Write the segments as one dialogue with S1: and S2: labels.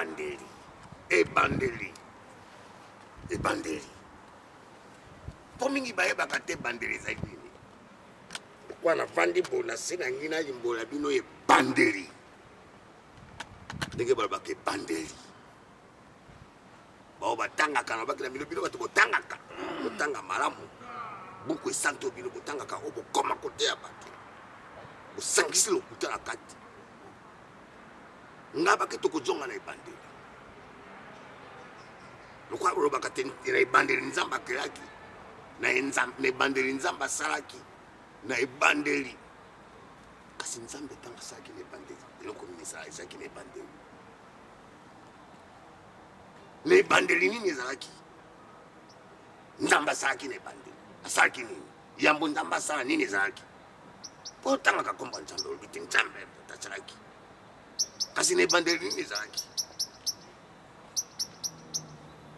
S1: Ebandeli, ebandeli, ebandeli. Mpo mingi bayebaka te ebandeli ezali nini. Lokola navandi boye na se na ngai nalimbola bino ebandeli, ndenge balobaka ebandeli. Bao batangaka na baki na bino, bino bato botangaka, botanga malamu buku esantu bino botangaka oyo bokoma koteya bato, bosangisi lokuta na kati. Nga bake tokozonga na ebandeli, lokola bolobaka te na ebandeli Nzambe akelaki, na ebandeli Nzambe asalaki, na ebandeli. Kasi Nzambe ntango asalaki na ebandeli, eloko nini ezalaki na ebandeli? Na ebandeli nini ezalaki? Nzambe asalaki na ebandeli, asalaki nini? Yambo Nzambe asala nini ezalaki? Mpo otangaka nkombo ya Nzambe, olobi te Nzambe asalaki, kasi na ebandeli nini ezalaki?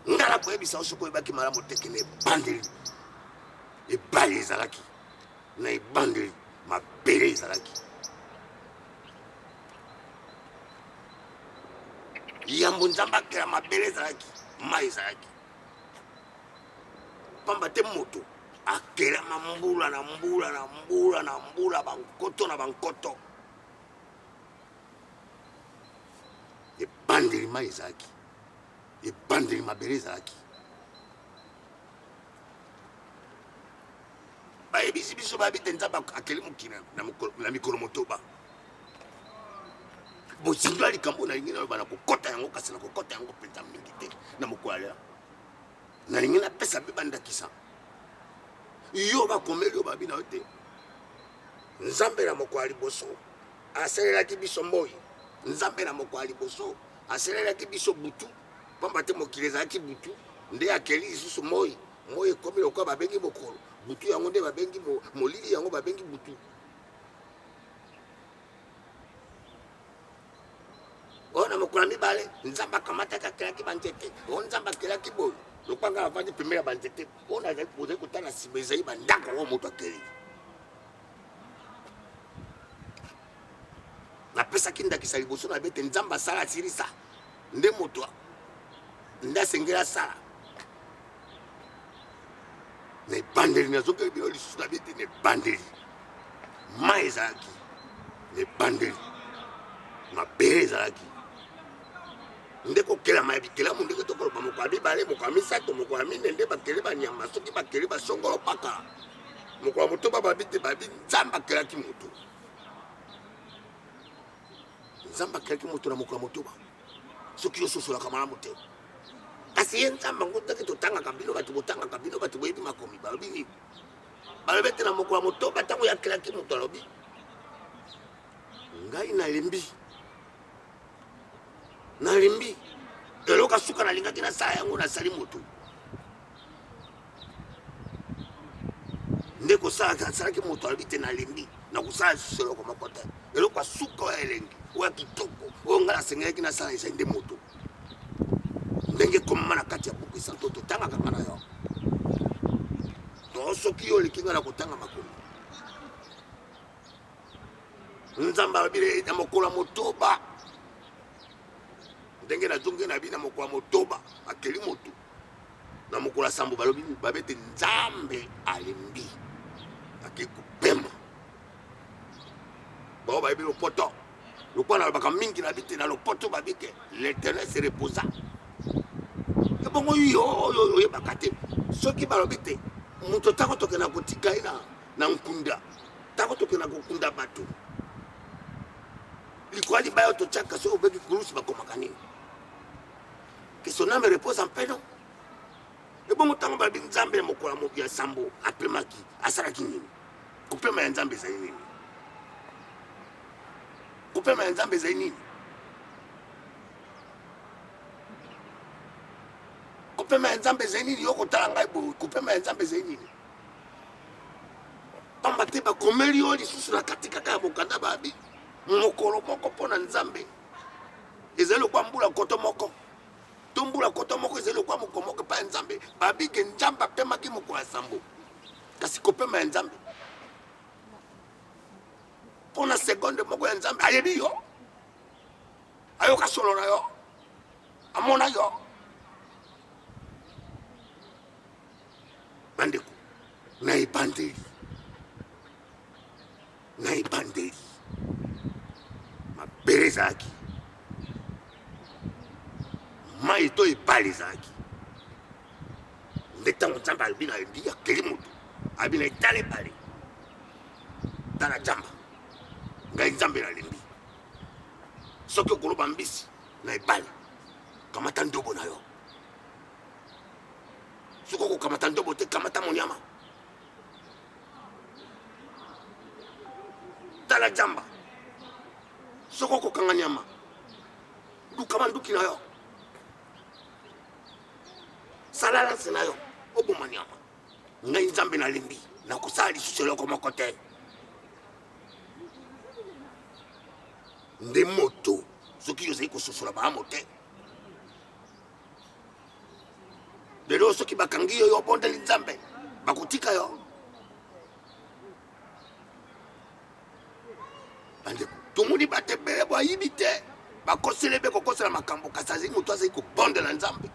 S1: Nga nakoyebisa yo soki oyebaki malamu te ke na ebandeli ebale ezalaki, na ebandeli mabele ezalaki. Yambo Nzambe akela mabele ezalaki, mai ezalaki. Pamba te moto akelama mbula na mbula na mbula na mbula, bankoto na bankoto. Ebandeli mai ezalaki, ebandeli mabele ezalaki. Bayebisi biso bayebi te Nzambe akeli mokili na mikolo motoba. Bozindo ya likambo nalingi naloba na kokɔta yango, kasi na kokɔta yango mpenza mingi te na mokolo ya lelo. Nalingi napesa mpe bandakisa. Yo bakomeli yo babi na yo te Nzambe na mokolo ya liboso asalelaki biso moi, Nzambe na mokolo ya liboso asalelaki biso butu, pamba te mokili ezalaki butu, nde akeli lisusu moi. Moi ekomi lokola babengi mokolo, butu yango nde babengi molili, yango babengi butu. Oyo na mokolo ya mibale Nzambe akamataki akelaki banzete. Oyo Nzambe akelaki boye, lokola ngai navandi pembeni ya banzete oyo nazali kozali kotala nsima, ezali bandako oyo moto akeli. Napesaki ndakisa liboso na bete Nzambe asala asilisa nde moto nde asengeli asala. Na ebandeli nazongeli bino lisusu na bete, na ebandeli mai ezalaki, na ebandeli mabele ezalaki. Nde kokelama ya bikelamu, ndenge tokoloba mokolo ya mibale, mokolo ya misato, mokolo ya mine, nde bakeli banyama, soki bakeli basongolo paka. Mokolo ya motoba babi te, babi Nzambe akelaki moto. Nzambe akelaki moto na mokolo ya motoba. Soki yo ososolaka malamu te, kasi ye Nzambe yango ndenge totangaka, bino bato botangaka, bino bato boyebi makomi, balobi nini? Balobi ete na mokolo ya motoba ntango ye akelaki moto, alobi ngai nalembi, nalembi eloko suka nalingaki nasala yango, nasali moto. Nde kosala asalaki moto, alobi te nalembi, nakosala lisusu eloko moko te. Eloko ya suka oyo ya elengi, oyo ya kitoko, oyo ngai nasengelaki nasala ezali nde moto. Ndenge ekomama na kati ya buku esantu oyo totangaka ngai na yo. To soki yo oleki ngai na kotanga makomi, Nzambe alobi na mokolo ya motoba, ndenge nazongi na bino na mokolo ya motoba akeli moto. Na mokolo ya sambo balobi babete Nzambe alembi, akei kopema. Bao bayebi lopoto, lokola nalobaka mingi na bite na lopoto babi ke l'Éternel se reposa. Ebongo yo oyo oyebaka te, soki balobi te moto ntango tokenda kotika ye na nkunda, ntango tokenda kokunda bato likolo ya libaya totiaka, soki obebi kurusi bakomaka nini? Que son âme repose en paix, non? Ebongo ntango balobi Nzambe ya mokolo ya sambo apemaki, asalaki nini? Kopema ya Nzambe ezali nini? Kopema ya Nzambe ezali nini? Kopema ya Nzambe ezali nini? Yo kotala ngai boye, kopema ya Nzambe ezali nini? Pamba te bakomeli yo lisusu na kati kaka ya mokanda, babi mokolo moko mpo na Nzambe ezali lokola mbula nkoto moko, to mbula nkoto moko ezali lokola mokolo moko epai ya Nzambe. Babi ke Nzambe apemaki mokolo ya sambo, kasi kopema ya Nzambe mpo na sekonde moko ya Nzambe ayebi yo, ayoka solo na yo. Amona yo. Bandeko, na ebandeli, na ebandeli mabele ezalaki, mai to ebale ezalaki. Nde ntango Nzambe alobi na Eli, akeli moto, alobi na etala ebale, tala jamba, ngai Nzambe nalembi. Soki okoloba mbisi na ebale, kamata ndobo na yo. Soki okokamata ndobo te, kamata monyama. Tala jamba, soki okokanga nyama, luka manduki na yo, sala lanse na yo, oboma nyama. Ngai Nzambe nalembi, nakosala lisusu eloko moko te. Nde moto, soki yo ozali kososola malamu te lelo, soki bakangi yo, yo obondeli Nzambe, bakotika yo. Bandeko, tomoni bato ebele bayibi te, bakoseli ebe kokosela makambo, kasi azali moto azali kobondela Nzambe.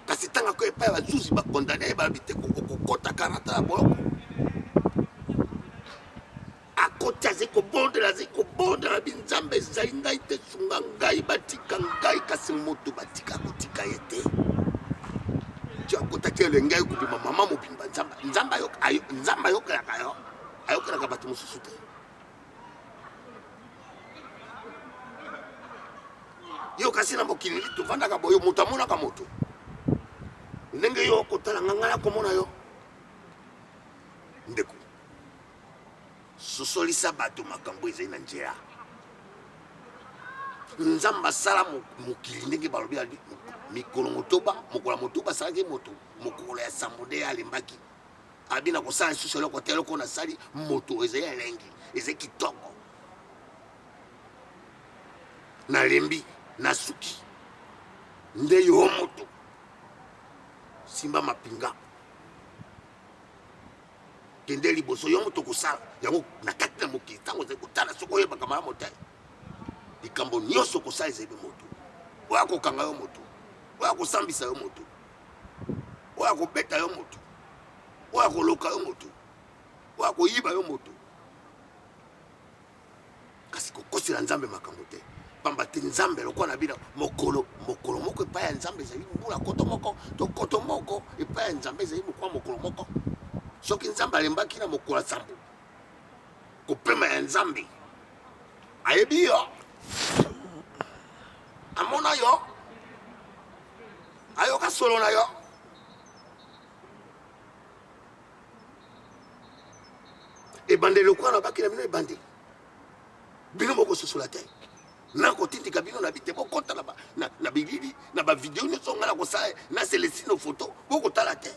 S1: Kasi ntango akoya epai ya bazuzi, bakondane ye, balobi te okokota 40 na boloko. Akoti, azali kobondela, azali kobondela, bi Nzambe, ezali ngai te, sunga ngai, batika ngai. Kasi moto batika kotika ye te. Ti akotaki elenge ayi kobima mama mobimba. Nzambe ayokelaka yo, ayokelaka bato mosusu te. Yo kasi na mokili tovandaka boye, moto amonaka moto ndenge yo okotala nga, ngai nakomona yo. Ndeko, sosolisa bato makambo ezali na nzela. Nzambe asala mokili ndenge balobi mikolo motoba, mokolo ya motoba asalaki moto, mokolo ya sambo nde alembaki. Abi na kosala lisusu eloko te, eloko nasali moto ezali elengi, ezali kitoko, nalembi, nasuki. Nde yo moto, simba mapinga, kende liboso. Yo moto kosala yango na kati na mokili. Ntango ozali kotala, soki oyebaka malamu te, likambo nyonso kosala ezali moto oyo akokanga yo, moto oyo akosambisa yo, moto oyo akobeta yo, moto oyo akoloka yo, moto oyo akoyiba yo, moto. Kasi kokosela Nzambe makambo te, pamba te Nzambe lokola na bino, mokolo mokolo moko epai ya Nzambe ezali mbula koto moko, to koto moko epai ya Nzambe ezali mokwa mokolo moko. Soki Nzambe alembaki na mokolo ya sambo, kopema ya Nzambe, ayebi yo, amona yo, ayoka solo na yo. Ebandeli lokola nabaki na bino ebandeli, bino bokososola te. Nakotindika bino na bite, bokota na bilili na bavideo nyonso ngai nakosala na Celestino foto, bokotala te.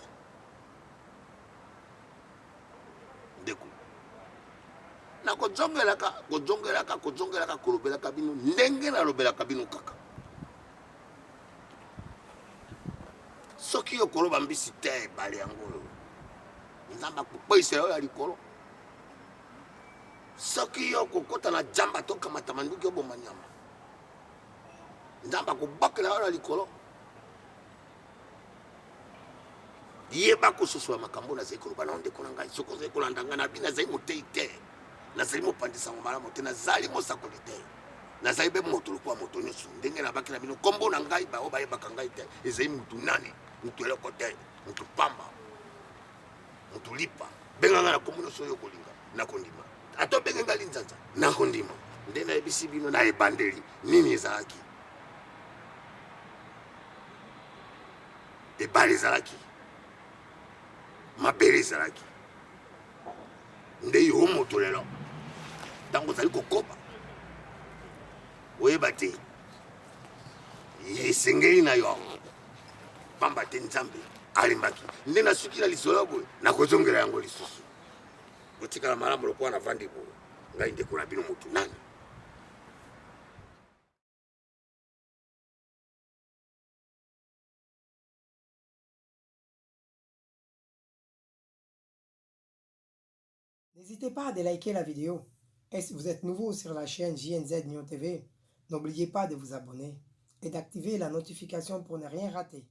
S1: Ndeko, nakozongelaka, kozongelaka, kozongelaka, kolobelaka bino ndenge nalobelaka bino kaka. Soki okoloba mbisi te, ebale yango oyo Nzambe akokweisela yo ya likolo. Soki yo okokota na jamba to kamata manduki oboma nyama, Nzambe akobakela yo na likolo. Yeba kososola makambo nazali koloba na ndeko na ngai. Soki ozali kolanda ngai, nabi nazali motei te, nazali mopanzi sango malamu te, nazali mosakoli te, nazali be moto lokola moto nyonso. Ndenge nabaki na bino, nkombo na ngai, baoyo bayebaka ngai te, ezali motu nani, motu eloko te, motu pamba, motu lipa. Benga ngai na nkombo nyonso oyo okolinga, nakondima. Ata obenge ngai linzanza, nakondima. Nde nayebisi bino na ebandeli nini ezalaki. Ebale ezalaki, mabele ezalaki. Nde yo moto lelo, ntango ozali kokoba, oyeba te esengeli na yo, pamba te Nzambe alembaki. Nde nasuki na lisolo boye, nakozongela yango lisusu. Botikala malamu lokola navandi boye. Ngai ndeko na bino, motu nani.
S2: N'hésitez pas à liker la vidéo. Et si vous êtes nouveau sur la chaîne JNZ Nyon TV, n'oubliez pas de vous abonner. Et d'activer la notification pour ne rien rater.